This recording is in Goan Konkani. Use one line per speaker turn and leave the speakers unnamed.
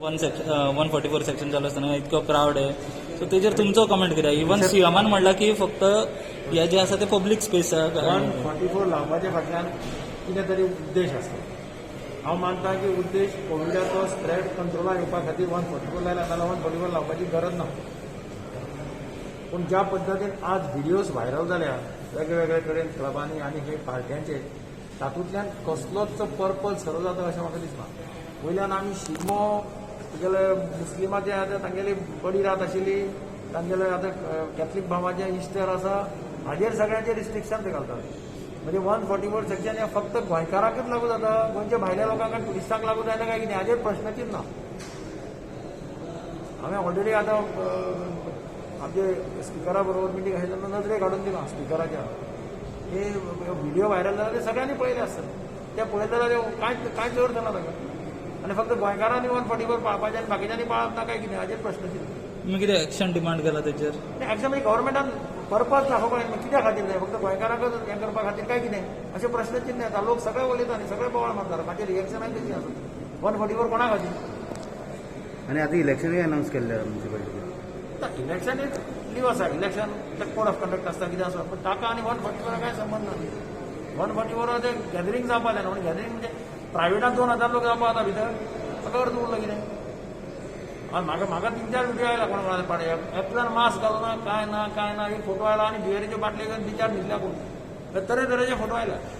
144 section चालू आसतना इतको क्रावड आहे, सो तेजेर तुमचो कमेंट कितें? इवन सीएमान म्हणला की फक्त हे जे आसा ते पब्लीक स्पेस.
144 लावपाच्या फाटल्यान कितें तरी उद्देश आसता. हांव मानता की उद्देश कोविडाचो स्प्रेड कंट्रोला येवपा खातीर 144 लायला जाल्यार 144 लावपाची गरज ना. पूण ज्या पद्दतीन आज व्हिडियोज व्हायरल जाल्या वेगळे कडेन क्लबांनी आनी हे पार्ट्यांचे, तातूंतल्यान कसलोच पर्पज सर्व जाता अशें म्हाका दिसना. वयल्यान आमी शिगमो तुगेले मुस्लिमाचे आतां तांगेली बडी रात आशिल्ली, तांगेले आतां कॅथलीक भावाचें इस्टर आसा, हाजेर सगळ्यांचे रिस्ट्रिक्शन ते घालतात. म्हणजे 144 सेक्शन हे फक्त गोंयकारांकच लागू जाता, गोंयच्या भायल्या लोकांक आनी टुरिस्टांक लागू जायना काय कितें, हाजेर प्रश्नचिन्न. हांवें ऑलरेडी आतां आमचे स्पिकरा बरोबर मिटींग आशिल्ली तेन्ना नजरेक हाडून दिलां स्पिकराच्या. हे व्हिडिओ व्हायरल जाला ते सगळ्यांनी पळयले आसतले. ते पळयले जाल्यार कांय कांयच अर्थ ना ताका. आनी फक्त गोंयकारांनी 144 पाळपाचें आनी बाकीच्यांनी पाळप ना काय कितें, हाजेर प्रश्नचिन्न.
तुमी कितें एक्शन डिमांड केला तेजेर?
एक्शन म्हणजे गव्हर्मेंटान पर्पज दाखोवपाक जाय, कित्या खातीर जाय, फक्त गोंयकारांकच हें करपा खातीर काय कितें, अशें प्रश्नचिन्न येता. लोक सगळे उलयता न्ही, सगळे बोवाळ मारतात. म्हाजें रिएक्शनाय तशी आसा. 144 कोणा खातीर?
आनी आतां इलेक्शनूय अनावन्स केल्ले म्युनिसिपालिटीचे.
इलेक्शन एक लीव आसा, इलेक्शन कोड ऑफ कंडक्ट आसता, कितें आसा, पण ताका आनी 144 काय संबंद ना. 144 ते गॅदरींग जावपा जायना. पूण गॅदरींग म्हणजे प्रायवेटान 2000 लोक जावपा जाता भितर, ताका अर्थ उरलो कितें? आनी म्हाका तीन चार व्हिडिओ आयला कोण कोणा पाडे एकल्यान मास्क घालूना, काय ना काय ना, एक फोटो आयला आनी बियरीच्यो बाटल्यो घेवन बिचार न्हिदल्या कोण, तरेतरेचे फोटो आयला.